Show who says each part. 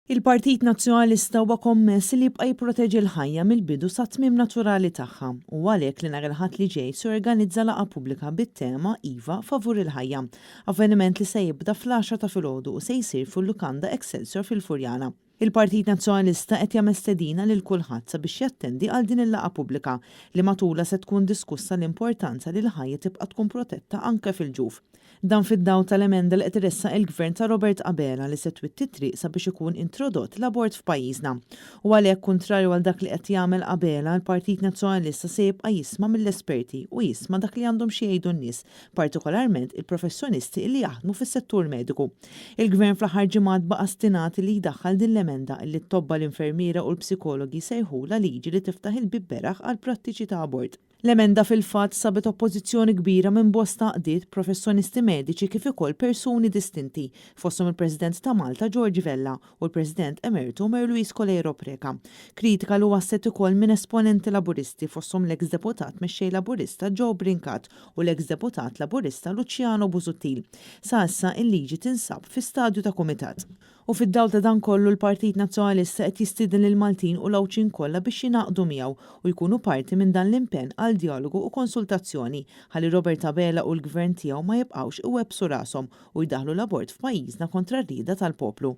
Speaker 1: Il-Partit Nazzjonalista huwa kommess li jibqa' jipproteġi l-ħajja mill-bidu sat-tmiem naturali tagħha u għalhekk li nhar il-Ħadd li ġej se jorganizza laqgħa pubblika bit-tema 'Iva favur il-ħajja', avveniment li se jibda fl-għaxra ta' filgħodu u se jsir fil-Lukanda Excelsior fil-Furjana. Il-Partit Nazzjonalista qed jagħmel stedina lil kulħadd sabiex jattendi għal din il-laqgħa pubblika li matulha se tkun diskussa l-importanza li l-ħajja tibqa' tkun protetta anke fil-ġuf. Dan fid-dawl tal-emenda li qed iressaq il-Gvern ta' Robert Abela li se twitti t-triq sabiex ikun introdott l-abort f'pajjiżna. U għalhekk kuntrarju għal dak li qed jagħmel Abela, l-Partit Nazzjonalista se jibqa' jisma' mill-esperti u jisma' dak li għandhom xi jgħidu n-nies, partikolarment il-professjonisti li jaħdmu fis-settur mediku. Il-Gvern fl-aħħar ġimgħat baqa' stinat li jdaħħal din l-emenda li t-tobba, l-infermiera u l-psikologi sejħulha liġi li tiftaħ il-bieb beraħ għal prattiċi ta' abort. L-emenda fil-fatt sabet oppożizzjoni kbira minn bosta għaqdiet, professjonisti mediċi kif ukoll persuni distinti, fosthom il-President ta' Malta George Vella u l-President Emeritu Mary Louise Coleiro Preca. Kritika li waslet ukoll minn esponenti Laburisti fosthom l-eks deputat mexxej Laburista Joe Brincat u l-eks deputat Laburista Luciano Busuttil. Sa issa il-liġi tinsab fi stadju ta' kumitat. U fid-dawl ta' dan kollu l-Partit Nazzjonalista qed jistieden lill-Maltin u l-Għawdxin kollha biex jingħaqdu miegħu u jkunu parti minn dan l-impenn għal djalogu u konsultazzjoni ħalli Robert Abela u l-gvern tiegħu ma jibqgħux iwebbsu rashom u jdaħħlu l-abort f'pajjiżna kontra r-rieda tal-poplu.